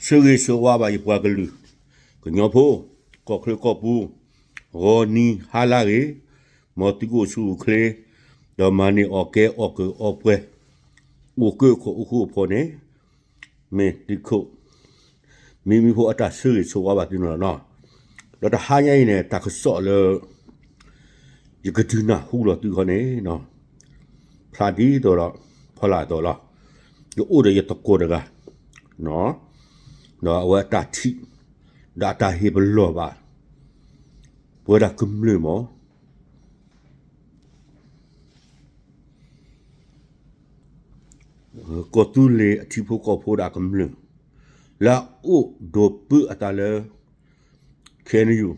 ဆၢဂ့ၤဆၢဝါဘၣ်ယပှၤကလုာ် ကညီဖိ ကီၢ်ချၢကီၢ်ပူၤ ဂီၤနံၤဟါလၢဂ့ၤ, မ်သုကအိၣ်ဆူၣ်အိၣ်ချ့ ဒီးမၤန့ၢ်အီၣ်ကဲအီၣ်ကၢအီပှဲၤ အိၣ်ကၢခိၣ်အိၣ်ဃူအိၣ်ဖိးန့ၣ် မ့ၢ်သုးခိၣ် မံမံဖိအတၢ်ဆၢဂ့ၤဆၢဝါဘၣ်သုန့ၣ်လီၤနီၤ. ဒီးတဟါညါအံၤန့ၣ် တၢ်ကစီၣ်လၢ ယကဒုးနၢ်ဟူလီၤသုခီန့ၣ် ဖျါဒ်သိးဒီး ဖီလာ်အသိးလီၤ. ယအိၣ်ဒီးယသကိးတဂၤ ဒီးအဝဲအတၢ်ထံၣ် ဒီးအတၢ်ဟ့ၣ်ပလီၢ်ဘၣ် ပဝဲဒၣ်ကမျၢၢ်မး ကီၢ်သူလ့ၤအထံဖိကီၢ်ဖိဒီးအကမျၢၢ် လၢအအိၣ်ဒိးပၢအသးလၢ ခဲအံၤနယူၣ်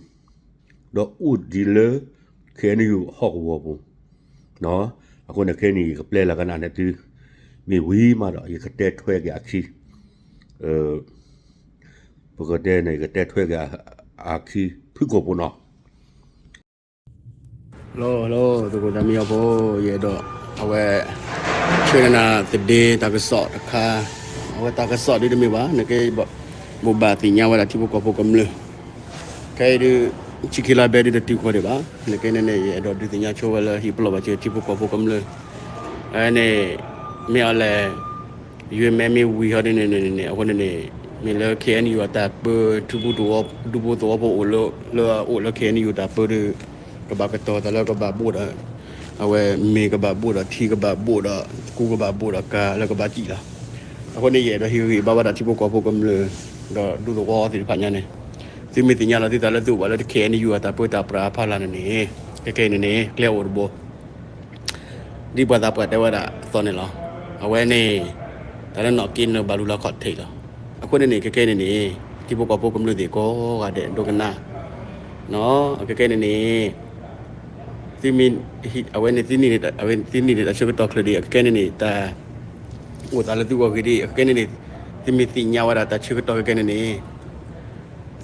ဒီးအိၣ်ဒံးလၢ ခဲအံၤနယူၣ်အဟီၣ်ကဝီၤပူၤ, အဃိန့ၣ်ခဲအံၤန့ၣ် ယကပျဲလီၤကနၣ်န့ၢ်သု မ့ၢ်ဝံၤမးဒီး ယကတဲထွဲက့ၤအခံ ပကတဲန့ၣ် ယကတဲထွဲက့ၤအခံဖုၣ်ကိာ်ပူၤနီၤ. Hello hello သကိးတၢ်မံအီဖိ ယအဲၣ်ဒိး အဝဲ ဆှၢနၤနၤသဒ့တၢ်ကစီၣ်တခါ, အဝဲတၢ်ကစီၣ်ဒ်တမ့ၢ်ဘၣ် နကဲ ဘိးဘၣ်သ့ၣ်ညါဝဲဒၣ်ထံဖိကီၢ်ဖိကမျၢၢ် ခဲအံၤဒုး ဆံခံလါဘဲဒုးတတုၤဃီၤဒံးဘၣ် နကဲန့ၣ်န့ၣ် ယအဲၣ်ဒိးဒုးသ့ၣ်ညါဆိဝဲလၢဟံၣ်ပလီၢ်ဘၣ်စၢၤထံဖိကီၢ်ဖိကမျၢၢ် အဝဲန့ၣ် မ့ၢ်အီၤလဲၣ် ယွၤမဲမ့ၢ်ဝံၤဟီဒ်န့ၣ်န့ၣ်န့ၣ် အဃိန့ၣ်န့ၣ် မ့ၢ်လၢ ခဲအံၤနယူၣ် အတၢ်ပၢ ဒူဖိသဝီဖိအိၣ်လၢ လၢအအိၣ်လၢ ခဲအံၤနယူၣ် အတၢ်ပၢဒီး ကဘၣ်ကတီၤသးလၢကဘၣ်ဘိၣ်ဒီး အဝဲမ့ၤကဘၣ်ဘိၣ်ဒီး ထံကဘၣ်ဘိၣ်ဒီး ကူကဘၣ်ဘိၣ်ဒီးကၤလၢကဘၣ်စံၣ်လီၤ. အဃိန့ၣ် ယအဲၣ်ဒိးဟ့ၣ်ဂံၢ်ဘါဝဲဒၣ်ထံဖိကီၢ်ဖိကမျၢၢ် ဒီးဒူသဝီသ့ၣ်တဖၣ်ညါန့ၣ် သုမ့ၢ်သ့ၣ်ညါလီၤသုသးလၢသုအိၣ်ဘၣ်လၢ ခဲအံၤနယူၣ် အတၢ်ပၢတၢ်ပြးအဖီလာ်န့ၣ်န့ၣ် ခဲခဲအံၤန့ၣ်န့ၣ် ကျဲအိၣ်တဘိ ဒ်ပှၤသးပှၢ်တဲဝဲဒၣ်အသိးန့ၣ်လီၤ. အဝဲန့ၣ် တၢ်လၢနီၣ်က့နၢၤဘၣ်လူၤလီၤခီၣ်ထံးလီၤ. အဃိန့ၣ်န့ၣ် ခဲခဲအံၤန့ၣ်န့ၣ် ထံဖိကီၢ်ဖိကမျၢၢ်သ့ၣ်ကိးဂၤဒဲးဒိကနၣ် ခဲခဲအံၤန့ၣ်န့ၣ် သုမ့ၢ် အဝဲန့ၣ် သုန့ၢ်တၢ်ဆၢကတီၢ်ချုးဒံး ခဲခဲအံၤန့ၣ်န့ၣ် တၢ် အိၣ်သးလၢသုဂီၢ်ဂ့ၤဒံး ခဲခဲအံၤန့ၣ်န့ၣ် သုမ့ၢ်သ့ၣ်ညါဝဲဒၣ်တၢ်ဆၢကတီၢ်ခဲခဲအံၤန့ၣ်န့ၣ်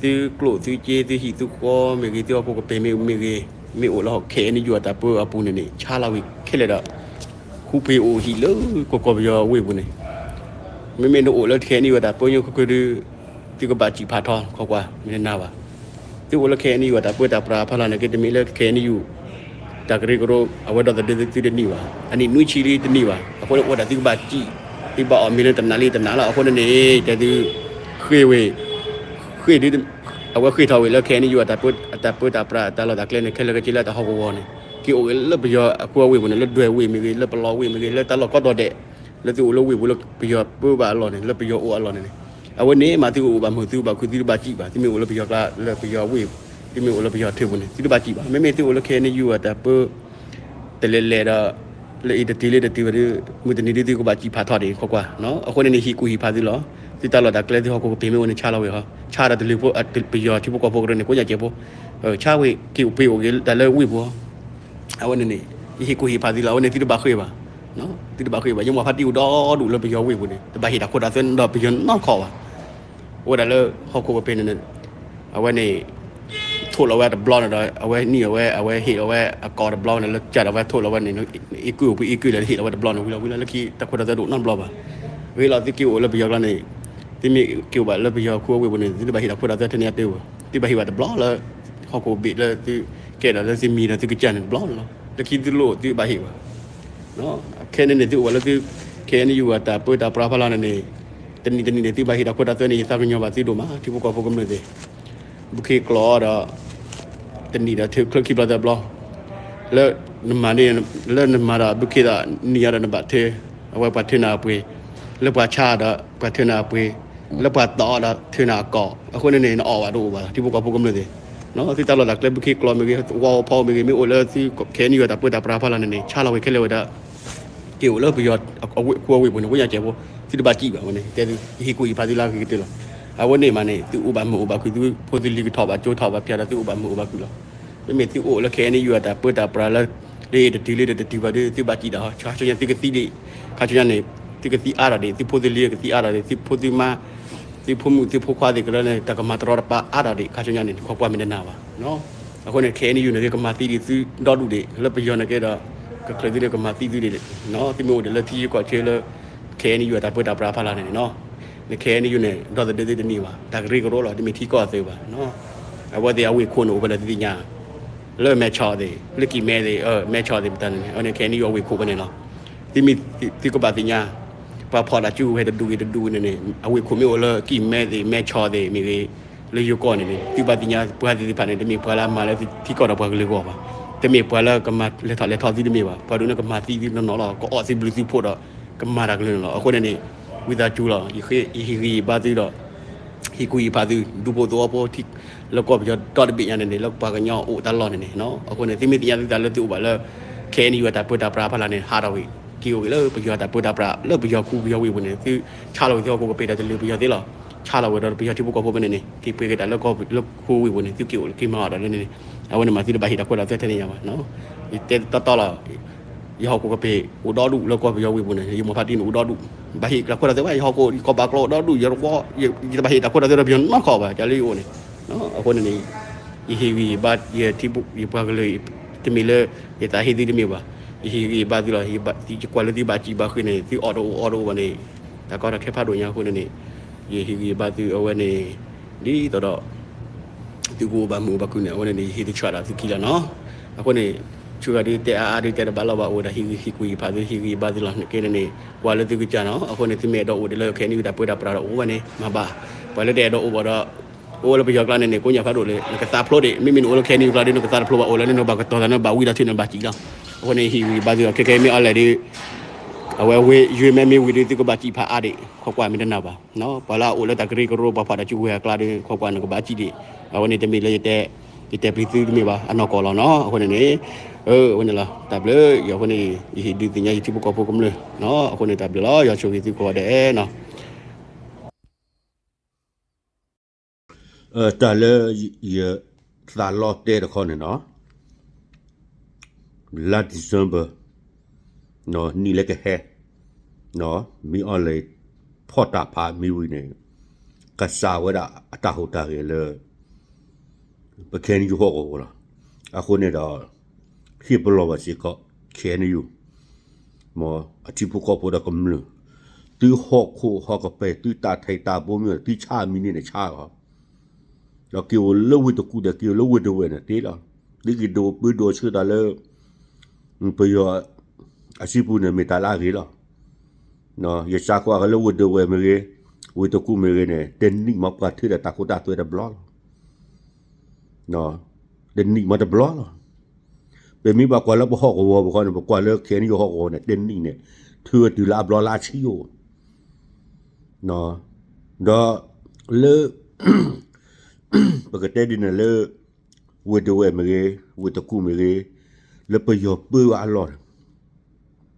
သုကျိၣ်သုစ့ သုဟံၣ်သုဃီမ့ၢ်ဂ့ၤ သုဟီၣ်ခိၣ်ကပ့ၤမ့ၢ်မ့ၢ်ဂ့ၤ မ့ၢ်အိၣ်လၢ ခဲအံၤနယူၣ် အတၢ်ပၢအပူၤန့ၣ်န့ၣ် ဆါလီၤဝံၤခဲလၢာ်ဒီး ဃူပှ့ၤအိၣ်ဟံၣ်လၢကီၢ်ကီၢ်ပယီၤဝ့ၢ်ပူၤန့ၣ် မ့မ့ၢ်နအိၣ်လၢ ခဲအံၤနယူၣ် အတၢ်ပၢညိၣ်ခိၣ်ခိၣ်ဒုး သုကဘၣ်စံၣ်ဖးထီ ခီကွၢ် မ့ၢ်နၢ်ဘၣ် သုအိၣ်လၢ ခဲအံၤနယူၣ် အတၢ်ပၢတၢ်ပြးဖီလာ်န့ၣ် ကဲတမ့ၢ်လၢ ခဲအံၤနယူၣ် တၢ်ကရၢကရိ အဝဲဒီသဒၢသုတန့ၢ်ဘၣ် အနံၣ်နွံဆံလံတန့ၢ်ဘၣ် အဃိန့ၣ်အိၣ်ဒၣ်သုကဘၣ်စံၣ် သုဘၣ်အီၣ်မ့ၤလၢတနၤလံတနၤလီၤ အဃိန့ၣ်န့ၣ် တဲသု ဃ့ၢ်ဝဲ ဃ့ၢ်ဒုး အဝဲဃ့ၢ်ထီၣ်ဝံၤလၢ ခဲအံၤနယူၣ် အတၢ်ပၢ အတၢ်ပၢတၢ်ပြး တၢ်လီၢ်တၢ်ကျဲန့ၣ် ခဲလၢာ်ခဲဆ့လၢတၢ်ဟီၣ်ကဝီၤန့ၣ် က့ၤအိၣ်ဝဲလၢပယီၤအခိအဝ့ၢ်ပူၤန့ၣ် လၢဒွဲၣ်ဝ့ၢ်မ့ၢ်ဂ့ၤ လၢပလီဝ့ၢ်မ့ၢ်ဂ့ၤ လၢတၢ်လီၢ်ကိးတီၤဒဲး လၢသုအိၣ်လၢဝ့ၢ်ပူၤလၢပယီၤပၢဘၣ်အလီၢ်န့ၣ် လၢပယီၤအိၣ်အလီၢ်န့ၣ်န့ၣ် အဝဲန့ၣ်မးသုအိၣ်ဘၣ်မုာ်သုဘၣ်ခုၣ်သုတဘၣ်စံၣ်ဘၣ် သုမ့ၢ်အိၣ်လၢပယီၤကျါ လၢပယီၤဝ့ၢ် သုမ့ၢ်အိၣ်လၢပယီၤထၢပူၤန့ၣ် သုတဘၣ်စံၣ်ဘၣ် မ့မ့ၢ်သုအိၣ်လၢ ခဲအံၤနယူၣ် အတၢ်ပၢ တလဲၤလဲၤဒီး လၢအံၤတတုၤလၢတတုၤဘၣ်ဒီး မုၢ်တနံၤဒုးသုကဘၣ်စံၣ်ဖးထီဒံး ခီကွၢ် အဃိန့ၣ်န့ၣ် ဟ့ၣ်ကူၣ်ဟ့ၣ်ဖးသုလီၤ သုတၢ်လီၢ်တၢ်ကျဲသုဟီၣ်ခိၣ်ကပ့ၤမ့ၢ်အိၣ်န့ၣ် ဆါလီၤဝံၤဟီ ဆါဒီးတလၢၤဖိ ပယီၤထံဖိကီၢ်ဖိကရၢန့ၣ် ကိးညါစဲးဖိ ဆါဝံၤ က့ၤအိၣ်ပ့ၤအိၣ်က့ၤတၢ်လၢဝ့ၢ်ပူၤ အဝဲန့ၣ်န့ၣ် ယဟ့ၣ်ကူၣ်ဟ့ၣ်ဖးသုလီၤ အဝဲန့ၣ်သုတဘၣ်ဃ့ၢ်ဘၣ် သုတဘၣ်ဃ့ၢ်ဘၣ် ယမိၢ်ဖါတံၢ်အိၣ်ဒီဒူၣ်လၢပယီၤဝ့ၢ်ပူၤန့ၣ် တဘၣ်ဟ့ၣ်တၢ်ခိတၢ်သွဲဒီးပယီၤနီတခီဘၣ် အိၣ်ဝဲဒၣ်လၢဟီၣ်ခိၣ်ကပ့ၤန့ၣ် အဝဲန့ၣ် ထိၣ်လီၤဝဲတဘျီန့ၣ်ဒီး အဝဲနံၣ်အဝဲ အဝဲဟ့ၣ်လီၤဝဲအကိာ်တဘျီန့ၣ် လၢကၢ်ဒီးဝဲထိၣ်လီၤဝဲန့ၣ် အံၤကွံာ်အိၣ်ကွံာ်အံၤကွံာ်လၢ ဟ့ၣ်လီၤဝဲတဘျီန့ၣ် ဝံၤလီၤဝံၤလီၤ လၢခံတၢ်ခိတၢ်သွဲတအိၣ်နီတဘျီဘၣ် ဂ့ၤလီၤ သုက့ၤအိၣ်လၢပယီၤကျါန့ၣ် သုမ့ၢ်က့ၤအိၣ်ဘၣ်လၢပယီၤခိအဝ့ၢ်ပူၤန့ၣ် သုတဘၣ်ဟ့ၣ်တၢ်ခိတၢ်သွဲထဲန့ၣ်အတဲဝဲ သုဘၣ်ဟ့ၣ်ဘၣ်တဘျီလၢ ဟီၣ်ခိၣ်ဘ့ၣ်လၢသုကဲဒီးလၢသုမံၤဒီးသုကစၢ်န့ၣ်တဘျီန့ၣ်လီၤ လၢခံသုလိၣ်သုဘၣ်ဟ့ၣ်ဘၣ် ခဲန့ၣ်န့ၣ် သုအိၣ်ဘၣ်လၢသု ခဲအံၤနယူၣ် အတၢ်ပၢတၢ်ပြးဖီလာ်န့ၣ်န့ၣ် တနံၤတနံၤန့ၣ် သုဘၣ်ဟ့ၣ်တၢ်ခိတၢ်သွဲန့ၣ် ယသးကညီၤဘၣ်သုဒိၣ်မး ထံဖိကီၢ်ဖိကမျၢၢ်သ့ၣ် ဘုခ့ကျိာ်ဒီး တနံၤဒီးထုးချၢခံဘျီသၢဘျီ လၢနမၤန့ၣ် လၢနမၤဒီးဘုခ့ဒီး နံၤအါဒီးနဘၣ်ထုး အဝဲပှၤထုးနၤအပှ့ၤ လၢပှၤဆါဒီးပှၤထုးနၤအပှ့ၤ လၢပှၤသီဒီးထုးနၤအကိာ် အဃိန့ၣ်န့ၣ် နအီၣ်ဘၣ်တအိၣ်ဘၣ် ထံဖိကီၢ်ဖိကမျၢၢ်သ့ၣ် သုတၢ်လီၢ်တၢ်ကျဲ ဘုခ့ကျိာ်မ့ၢ်ဂ့ၤ ဝါဖီမ့ၢ်ဂ့ၤ မ့ၢ်အိၣ်လၢသု ခဲအံၤနယူၣ် အတၢ်ပၢတၢ်ပြးဖီလာ်န့ၣ်န့ၣ် ဆါလီၤဝဲခဲလၢာ်ဝဲဒၣ် က့ၤအိၣ်လၢပယီၤခိအဝ့ၢ်ပူၤန့ၣ် ကိးညါစဲးဖိ သုတဘၣ်စံၣ်ဘၣ်ဝဲန့ၣ် တဲသု ယဟ့ၣ်ကူၣ်ဟ့ၣ်ဖးသုလၢအဂ့ၤကတၢၢ်လီၤ အဝဲန့ၣ်မးန့ၣ် သုအိၣ်ဘၣ်မုာ်အိၣ်ဘၣ်ခုၣ် သုဖိသုလံၤကထီၣ်ဘၣ်ကၠိထီၣ်ဘၣ်ဖၠါဒီး သုအိၣ်ဘၣ်မုာ်အိၣ်ဘၣ်ခုၣ်လီၤ မ့မ့ၢ်သုအိၣ်လၢ ခဲအံၤနယူၣ် အတၢ်ပၢတၢ်ပြးလၢ လၢအံၤတတုၤလၢတတုၤဘၣ်ဒီး သုဘၣ်စံၣ်တၢ်ဟီ ခါဆူညါသုကသံဒံး ခါဆူညါန့ၣ် သုကသံအါထီၣ်ဒံး သုဖိသုလံၤကသံအါထီၣ်ဒံး သုဖိသုမါ သုဖိမုၣ်သုဖိခွါသ့ၣ်ကရၢန့ၣ် တၢ်ကမၤတရီတပါအါထီၣ်ဒံး ခါဆူညါန့ၣ် ခီကွၢ်မ့ၢ်တနာ်ဘၣ် အဃိန့ၣ် ခဲအံၤနယူၣ်န့ၣ် ကမၤသံဒံးသုဒီဒူၣ်ဒံး လၢပယီၤန့ၣ်ကဲဒီး ကချုးသုန့ၣ်ကမၤသံသုဒံး သုမ့ၢ်အိၣ်ဒံးလၢထံယံၤကီၢ်ဆၢလၢ ခဲအံၤနယူၣ် အတၢ်ပၢတၢ်ပြးဖီလာ်န့ၣ်န့ၣ်လီၤ န ခဲအံၤယူၢ်န့ၣ် ဒီသဒၢသုတန့ၢ်ဘၣ်, တၢ်ကရၢကရိလီၤ, တမ့ၢ်ထံကီၢ်အသုးဘၣ်. အဝဲသ့ၣ်အဝ့ၢ်ခိၣ်န့ၣ် အိၣ်ဖဲလဲၣ်သုသ့ၣ်ညါ, လၢမဲဆီးသ့ၣ်, လၢကံၢ်မဲသ့ၣ်, မဲဆီးသ့ၣ်ပတၢ်န့ၣ်, အဝဲန့ၣ် ခဲအံၤယူၢ်အဝ့ၢ်ခိၣ်ဖဲန့ၣ်လီၤ. သုမ့ၢ်, သုကဘၣ်သ့ၣ်ညါ, ပှၤဖီၣ်တၢ်စုကဝဲၤတဒူၣ်ဂ့ၤတဒူၣ်ဂ့ၤန့ၣ်န့ၣ် အဝ့ၢ်ခိၣ်မ့ၢ်အိၣ်လၢကံၢ်မဲသ့ၣ် မဲဆီးသ့ၣ်မ့ၢ်ဂ့ၤ, လၢယိၤကီၢ်န့ၣ်န့ၣ် သုဘၣ်သ့ၣ်ညါ ပှၤသ့ၣ်တဖၣ်န့ၣ် တမ့ၢ်ပှၤလၢအမၤလၢထံကီၢ်ဒီးပှၤကလုာ်အဂီၢ်ဘၣ်, တမ့ၢ်ပှၤလၢကမၤလဲၤထီၣ်လဲၤထီသုတမ့ၢ်ဘၣ်, ပှၤဒုးန့ၣ်ကမၤသံသုတနီၤလီၤ, ကအီၣ်သုဘျုးသုဖှိၣ်ဒီး ကမၤတၢ်ကလုာ်န့ၣ်လီၤ. အဃိန့ၣ်န့ၣ် ဝံသးစူၤလီၤ, ယဟ့ၣ်ဂံၢ်ဟ့ၣ်ဘါသုဒီး ဟ့ၣ်ကူၣ်ဟ့ၣ်ဖးသု ဒူဖိသဝီဖိ လၢကီၢ်ပယီၤဒီတဘ့ၣ်ညါန့ၣ်န့ၣ် လၢပှၤကညီအိၣ်တၢ်လီၢ်န့ၣ်န့ၣ်, အဃိန့ၣ် သုမ့ၢ်သ့ၣ်ညါသုသးလၢသုအိၣ်ဘၣ်လၢ ခဲအံၤယူၢ် အတၢ်ပၢတၢ်ပြးအဖီလာ်န့ၣ် ဟးထီၣ်ဝံၤ က့ၤအိၣ်က့ၤလၢပယီၤတၢ်ပၢတၢ်ပြး လၢပယီၤခူပယီၤဝ့ၢ်ပူၤန့ၣ် သုဆါလီၤဝံၤသုဟီၣ်ခိၣ်ကပ့ၤဒီးတလၢပယီၤသ့လီၤ. ဆါလီၤဝံၤဒီးပယီၤထံဖိကီၢ်ဖိဖဲန့ၣ်န့ၣ် က့ၤပှ့ၤက့ၤတၢ်လၢကီၢ်လၢခူဝ့ၢ်ပူၤန့ၣ် သုက့ၤအိၣ်က့ၤမၤအီၤဒီးန့ၣ်န့ၣ်, အဝဲန့ၣ်မၤသုတဘၣ်ဟ့ၣ်တၢ်ခွဲးတၢ်ဆၢထဲန့ၣ်ညါဘၣ်. ယတဲတီတီလီၤ, ယဟီၣ်ခိၣ်ကပ့ၤအိၣ်ဒီဒူၣ်လၢကီၢ်ပယီၤဝ့ၢ်ပူၤန့ၣ် ယမိၢ်ဖါတံၢ်န့ၣ်အိၣ်ဒီဒူၣ်, ဘၣ်ဟ့ၣ်တၢ်ခွဲးတၢ်ဆၢဘၣ်, ယဟီၣ်ခိၣ် ယကီၢ်ပာ်ကျိအိၣ်ဒီဒူၣ်, ယတဘၣ်ဟ့ၣ်တၢ်ခွဲးတၢ်ဆၢဒီးပယီၤနီတခီၣ်ဘၣ်, ကၢလၢယအိၣ်န့ၣ်. အဃိန့ၣ်န့ၣ် ယဟ့ၣ်ဂံၢ်ယဘါ ယထံ ယပှၤကလုာ် တမ့ၢ်လၢ ယသးဟ့သုတမ့ၢ်ဘၣ်, ယဟ့ၣ်ဂံၢ်ယဘါသုလီၤ. ယကွၢ်လၢသုဘၣ်စံးဘၣ်ဃ့န့ၣ် သုအီၣ်တအိၣ်အီတအိၣ်ဘၣ်န့ၣ် တၢ်ကီတၢ်ခဲဖးဒိၣ်ညါအဃိန့ၣ်န့ၣ် ယဟ့ၣ်ဂံၢ်ယဘါသုအဝဲန့ၣ် ဒ်သိးဒီး သုကအိၣ်ဘၣ်မုာ်ဘၣ်ခုၣ်န့ၣ် အဝဲန့ၣ်န့ၣ် ယဟ့ၣ်သုဆှၢဒၣ်သုခံလီၤနီၤ. အဃိန့ၣ် ဆူဂၤဒုးတဲအါအါဒုးတဲတဘၣ်လီၤဘၣ်အိၣ်ဒီး ဟ့ၣ်ဂံၢ်ဟ့ၣ်ကူၣ်ဟ့ၣ်ဖးသု ဟ့ၣ်ဂံၢ်ယဘါသုလီၤန့ၣ်ကဲန့ၣ်န့ၣ် ကွၢ်လၢသုကစၢ်နီၤ. အဃိန့ၣ် သုမ့ၢ်အဲၣ်ဒိးအိၣ်ဒံးလၢ ခဲအံၤယူၢ် တၢ်ပၢတၢ်ပြးဒီးအိၣ်ဝဲန့ၣ် မၤဘၣ်. ပှၤလၢတအဲၣ်ဒိးအိၣ်ဘၣ်ဒီး အိၣ်လၢပယီၤကျါန့ၣ်န့ၣ် ကိးညါဖးဒိၣ်လၢ နကသးဖျိဒံး, မ့မ့ၢ်နအိၣ်လၢ ခဲအံၤယူၢ် ကျါဒုး နကသးတဖျိဘၣ် အိၣ်လၢနဘၣ်ကတီၤသး နဘၣ်ဝံဒီးထံၣ်နဘၣ်စံးလီၤ. အဃိန့ၣ် ဟ့ၣ်ဂံၢ်ဘါသုလီၤ. ခဲခဲမ့ၢ်အီၤလဲၣ်ဒုး အဝဲဝ့ၢ်ယွ့မဲမ့ၢ်ဝံၤဒုး သုကဘၣ်စံးဖးအါဒံး ခိးကွၢ်မ့ၢ်တနာ်ဘၣ်. ပှၤလၢအအိၣ်လၢတၢ်ကရၢကရိ ပှၤဖီၣ်တၢ်စုကဝဲၤအကျါဒုး ခိးကွၢ်နကဘၣ်စံးဒံး. အဝဲန့ၣ်တမ့ၢ်လၢယတဲ ယတဲပျံၤသုတမ့ၢ်ဘၣ် အနီၢ်ကီၢ်လီၤနီၤ. အဃိန့ၣ်န့ၣ် အဝဲန့ၣ်လီၤ တၢ်ဘျုး ယအဃိန့ၣ် ယဟ့ၣ်ဒုးသ့ၣ်ညါယထံဖိကီၢ်ဖိကမျၢၢ်နီၤ. အဃိန့ၣ် တၢ်ဘျုးလီၤ ယွၤဆိၣ်ဂ့ၤသုကိးဂၤဒဲးနီၤ. တၢ်လၢယသးလီတဲတခီန့ၣ်နီၤ, လါ December နံၣ်လၢကဟဲ မ့ၢ်အီၤလဲၣ် ဖီၣ်တၢ်ဖးမ့ၢ်ဝံၤန့ၣ် ကစးဝဲဒၣ်အတၢ်ဟူးတၢ်ဂဲၤလၢ ပ ခဲအံၤယူၢ် ဟီၣ်ကဝီၤလီၤ. အဃိန့ၣ်ဒီး ဟ့ၣ်ပလီၢ်ဘၣ်စ့ၢ်ကီး ခဲအံၤယူၢ် မ်အထံဖိကီၢ်ဖိဒီးကမျၢၢ် သုဟီၣ်ခိၣ်ဟီၣ်ကပၤ သုတၢ်ထံးတၢ်ဘိမ့ၢ် သုဆါမံၤန့ၣ်န့ၣ်ဆါလီၤ. ဒီးက့ၤအိၣ်လၢဝ့ၢ်တကူၣ်ဒီး က့ၤအိၣ်လၢဝ့ၢ်ဒဝဲၢ်န့ၣ်သ့လီၤ. သုက့ၤဒိးပၢဒိးဆှၢတၢ်လၢ ပယီၤ အစုပူၤန့ၣ် မ့ၢ်တၢ်လၢအဂ့ၤလီၤ. ယစးကွၢ်က့ၤလၢဝ့ၢ်ဒဝဲၢ်မ့ၢ်ဂ့ၤ, ဝ့ၢ်တကူၣ်မ့ၢ်ဂ့ၤန့ၣ် တနံၣ်မ့ၢ်ပှၤထုးဒီးတၢ်ခိတၢ်သွဲတဘျီလီၤ. တနံၣ်မ့ၢ်တဘျီလီၤ. ပမ့ၢ်ဘၣ်ကွၢ်လၢပဟီၣ်ကဝီၤပူၤဃီန့ၣ် ပကွၢ်လၢ ခဲအံၤယူၢ် ဟီၣ်ကဝီၤန့ၣ် တနံၣ်န့ၣ် ထုးဝဲတုၤလၢအဘျီလၢအဆံအိၣ် ဒီး လၢ ပကတဲဒ်န့ၣ်လၢ ဝ့ၢ်ဒဝဲၢ်မ့ၢ်ဂ့ၤ, ဝ့ၢ်တကူၣ်မ့ၢ်ဂ့ၤ, လၢပယီၤပၢဝဲအလီၢ်န့ၣ်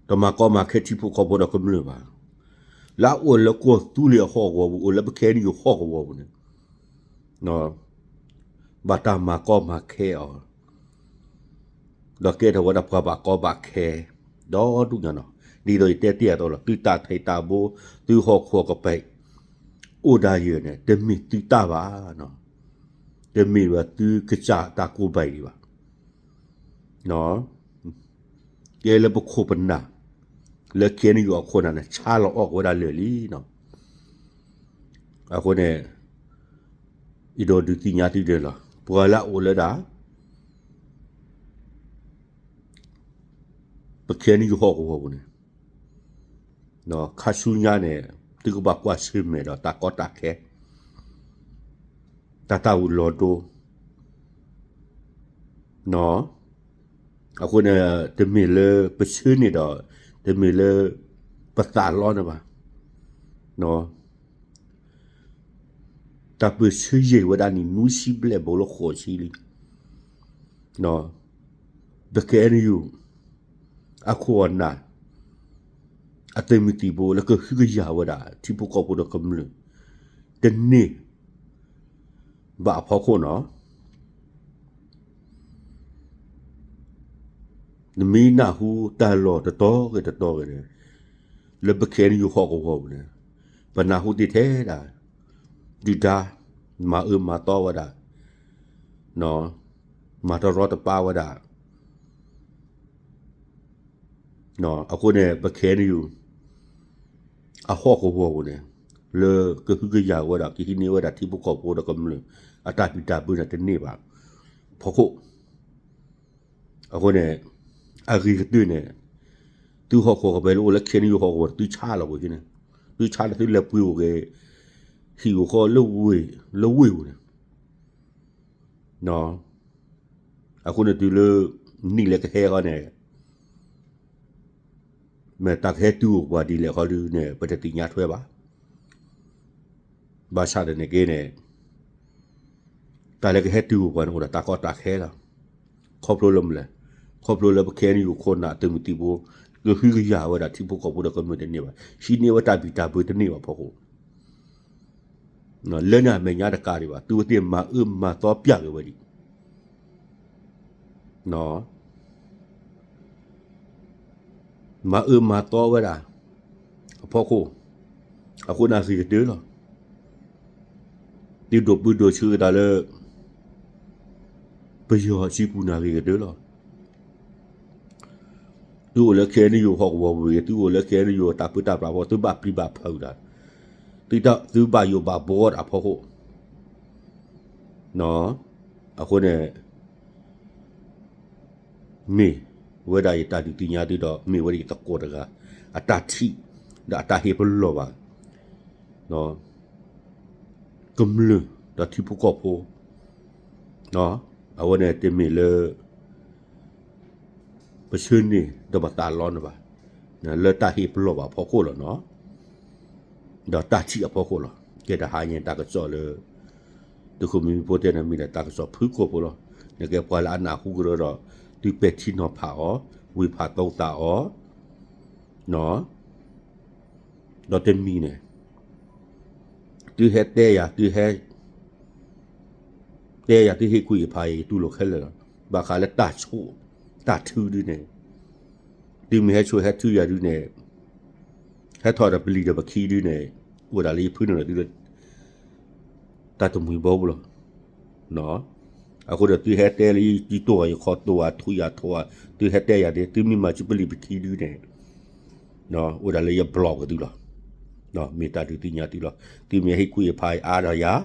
တမၤကီမၤခဲထံဖိကီၢ်ဖိဒီးကမျၢၢ်ဘၣ်. လၢအအိၣ်လၢကီၢ်သူလ့ၤအဟီၣ်ကဝီၤပူၤ အိၣ်လၢပ ခဲအံၤယူၢ် ဟီၣ်ကဝီၤပူၤန့ၣ် ဘၣ်တၢ်မၤကီမၤခဲအီၤ ဒီးကဲထီၣ်ဝဲဒၣ်ပှၤဘၣ်ကီဘၣ်ခဲ ဒီဒူၣ်ညါနီၤ. ဒ်သိးယတဲတ့ၢ်အသိးလီၤ, သုတၢ်ထံးတၢ်ဘိ သုဟီၣ်ခိၣ်ကပၤ အိၣ်ဒၣ်ယဲၢ်န့ၣ် တမ့ၢ်သုတၢ်ဘၣ်, တမ့ၢ်ဘၣ်သုကစၢ်တၢ်ကိးဘၣ်ဒံးဘၣ်. ကဲလၢပခိၣ်ပနၢ် လၢ ခဲအံၤယူၢ် အခိၣ်နၢ်န့ၣ် ဆါလီၤအီၣ်က့ၤဝဲဒၣ်လၢာ်လံနီၤ. အဃိန့ၣ် ယဒိးဒုးသ့ၣ်ညါသုဒဲးလီၤ. ပှၤလၢအအိၣ်လၢဒၣ် ပ ခဲအံၤယူၢ် ဟီၣ်ကဝီၤပူၤန့ၣ် ခါဆူညါန့ၣ် သုကဘၣ်ကွၢ်ဆၢၣ်မဲာ်ဒီးတၢ်ကီတၢ်ခဲ တၢ်တၢ်အုးလီၤဒိ အဃိန့ၣ် တမ့ၢ်လၢပဆၢန့ၣ်ဒီး တမ့ၢ်လၢပသးလီန့ၣ်ဘၣ်. တၢ်ပၢၢ်ဆၢယံာ်ဝဲဒၣ်န့ၣ် နွံဆံဘျဲၣ်ဘိလၢဃိးဆံလံ. ပ ခဲအံၤယူၢ် အခိၣ်အနၢ် အသုးမုၢ်သံၣ်ဘိလၢကဟုကယာ်ဝဲဒၣ် ထံဖိကီၢ်ဖိဒီးကမျၢၢ် တန့ၢ်ဘၣ်အဖီခိၣ်နီၤ. နမ့ၢ်နၢ်ဟူတၢ်လီၢ်တတီၤဂ့ၤတတီၤဂ့ၤန့ၣ် လၢပ ခဲအံၤယူၢ် ဟီၣ်ကဝီၤပူၤန့ၣ် ပနၢ်ဟူတ့ၢ်ထဲဒၣ် ဒုၣ်ဒါ မၤအၢမၤသီဝဲဒၣ် မၤတရီတပါဝဲဒၣ်. အဃိန့ၣ် ပ ခဲအံၤယူၢ် အဟီၣ်ကဝီၤပူၤန့ၣ် လၢကဟုကယာ်ဝဲဒၣ် ကဟံးန့ၢ်ဝဲဒၣ်ထံဖိကီၢ်ဖိဒီးကမျၢၢ် အတၢ်ဘံၣ်တၢ်ဘၢန့ၣ်တန့ၢ်ဘၣ် ဖီခိၣ် အဃိန့ၣ် အဂ့ၤကတၢၢ်န့ၣ် သုဟီၣ်ခိၣ်ကပၤလၢအိၣ်လၢ KNU ဟီၣ်ကဝီၤန့ၣ် သုဆါလီၤပူၤန့ၣ် သုဆါလၢသုလဲၤပှ့ၤအိၣ်က့ၤ ဟံၣ်အိၣ်ဃီလၢဝ့ၢ် လၢဝ့ၢ်ပူၤန့ၣ် အဃိန့ၣ်တုၤလၢ နံၣ်လဲၤကဟဲဃီန့ၣ် မ့ၢ်တၢ်ကဟဲတုၤအိၣ်ပှၤဒ်လဲၣ်ဃီဒုန့ၣ် ပတသ့ၣ်ညါထွဲဘၣ်. ဘၣ်ဆၣ်ဒီးန့ၣ်က့န့ၣ် တၢ်လၢကဟဲတုၤအိၣ်ပှၤန့ၣ် အိၣ်ဒီးတၢ်ကီတၢ်ခဲလီၤ. ခီဖျိလၢမနုၤလဲၣ်, ခီဖျိလၢပ KNU ခိၣ်နၢ်သုးမုၢ်သံၣ်ဘိ ကဟုကယာ်ဝဲဒၣ်ထံဖိကီၢ်ဖိဒီးကမျၢၢ်တန့ၢ်ဘၣ်, ဟံးန့ၢ်ဝဲတၢ်ဘံၣ်တၢ်ဘၢတန့ၢ်ဘၣ်ဖီခိၣ် လၢန့ၣ်အမဲာ်ညါတကးဒံးဘၣ်, သုဝဲသ့ၣ်မၤအၢမၤသီပျဲက့ၤဝဲဒံး, မၤအၢမၤသီဝဲဒၣ်အဖီခိၣ်, အဃိန့ၣ်ဂ့ၤကတၢၢ်လီၤ. သုဒိးပၢဒိးဆှၢက့ၤတၢ်လၢ ပယီၤစုပူၤန့ၣ်ဂ့ၤကတၢၢ်လီၤ. သုအိၣ်လၢ KNU ဟီၣ်ကဝီၤပူၤဂ့ၤ, သုအိၣ်လၢ KNU တၢ်ပၢတၢ်ပြးဖီ, သုဘၣ်ပျံၤဘၣ်ဖုးတၢ်, သုဘၣ်ယိၣ်ဘၣ်ဘှီတၢ်အဖီခိၣ်, အဃိန့ၣ် မ့ၢ်ဝဲဒၣ်ယတၢ်ဒုးသ့ၣ်ညါသုဒီး မ့ၢ်ဝဲဒၣ်ယသကိးတဂၤ အတၢ်ထံၣ် ဒီးအတၢ်ဟ့ၣ်ပလီၢ်ဘၣ် ကမျၢၢ်ဒီးထံဖိကီၢ်ဖိ, အဝဲန့ၣ်တမ့ၢ်လၢ ပဆၢန့ၢ်ဒီးပသးလီန့ၣ်ဘၣ်, လၢတၢ်ဟ့ၣ်ပလီၢ်ဘၣ်အဖီခိၣ်လီၤနီၤ, ဒီးတၢ်ထံၣ်အဖီခိၣ်လီၤ. ကဲတဟါညါတၢ်ကစီၣ်လၢ သုးခိၣ်မံမီဖိတဲန့ၣ် မ့ၢ်ဒၣ်တၢ်ကစီၣ်ဖုၣ်ကိာ်ဖိလီၤ. နကဲပှၤလၢအနၢ်ဟူကရၢဒီး သုပဲာ်ထံနီၤဖးအီၤ, ဝံၤဖးသိသးအီၤ ဒီးတမံၤန့ၣ် သုဟဲတဲယၤ, သုဟဲ တဲယၤ သုဟ့ၣ်ကူၣ်ဟ့ၣ်ဖးယၤ ယတူၢ်လိာ်ခဲလၢာ်လီၤ. ဘၣ်ဃးလၢတၢ်ဆိၣ်တၢ်ထုဒုန့ၣ်, သုမ့ၢ်ဟဲဆိၣ်ဟဲထုယၤဒုန့ၣ်, ဟဲထီၣ်ဒီးပလံၤဒီးပခံဒုန့ၣ်, အိၣ်ဒၣ်လၢယဖုနုာ်လီၤသုလၢ တၢ်တမှံၤဘီပူၤလီၤ. အဃိဒီးသုဟဲတဲလၢယတိၢ်ဂၤယခီတိၢ်ဂၤ ထုယၤထိးဂၤ, သုဟဲတဲယၤဒ် သုမ့ၢ်မၤဆူပလံၤပခံဒုန့ၣ်, အိၣ်ဒၣ်လၢယဘျီၣ်က့ၤသုလီၤ. မ့ၢ်တၢ်ဒုးသ့ၣ်ညါသုလီၤ. သုမ့ၢ်ဟ့ၣ်ကူၣ်ဟ့ၣ်ဖးအါဒီးယၤ,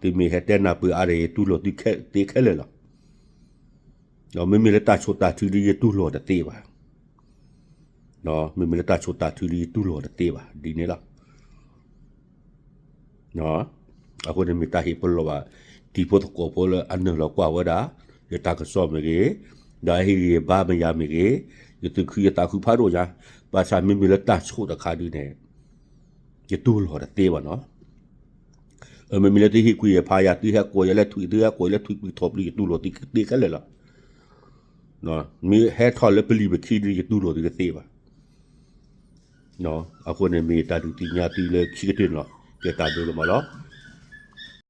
ဒီးသုမ့ၢ်ဟဲတဲနၢ်ပၢၢ်အါဒီးယၤ ယတူၢ်လိာ်သုသ့ခဲလၢာ်လီၤ. မ့မ့ၢ်လၢတၢ်ဆိၣ်တၢ်ထုဒု ယတူၢ်လိာ်တသ့ဘၣ်. မ့မ့ၢ်လၢတၢ်ဆိၣ်တၢ်ထုဒု ယတူၢ်လိာ်တသ့ဘၣ် ဒ်န့ၣ်လီၤ. အဃိန့ၣ်မ့ၢ်တၢ်ဟ့ၣ်ပလီၢ်ဘၣ် တံၤဖိသကိးဖိလၢအနုာ်လီၤကွၢ်ဝဲဒၣ် ယတၢ်ကစီၣ်မ့ၢ်ဂ့ၤ, ဒီးအဟ့ၣ်ဂံၢ်ဘါမ့ၢ်ယၤမ့ၢ်ဂ့ၤ, ယသူၣ်ခုယသးခုဖးဒိၣ်ညါ, ဘၣ်ဆၣ်မ့မ့ၢ်လၢတၢ်ဆိၣ်တခါဒုန့ၣ် ယတူၢ်လိာ်တသ့ဘၣ်နီၤ. မ့မ့ၢ်လၢသုဟ့ၣ်ကူၣ်ဟ့ၣ်ဖးယၤ သုဟဲကိးယၤလၢထွံၣ် သုဟဲကိးယၤလၢထွံၣ်ပျံၤထီၣ်ပျံၤ ယတူၢ်လိာ်သုသ့ခဲလၢာ်လီၤ. မ့ၢ်ဟဲထီၣ်လၢပလံၤပခံဒု ယတူၢ်လိာ်သုတသ့ဘၣ်. အဃိန့ၣ်မ့ၢ်တၢ်ဒုးသ့ၣ်ညါသုလၢခံကတၢၢ်န့ၣ်လီၤ. ကဲတၢ်ဘျုးလီၤမးလီၤ.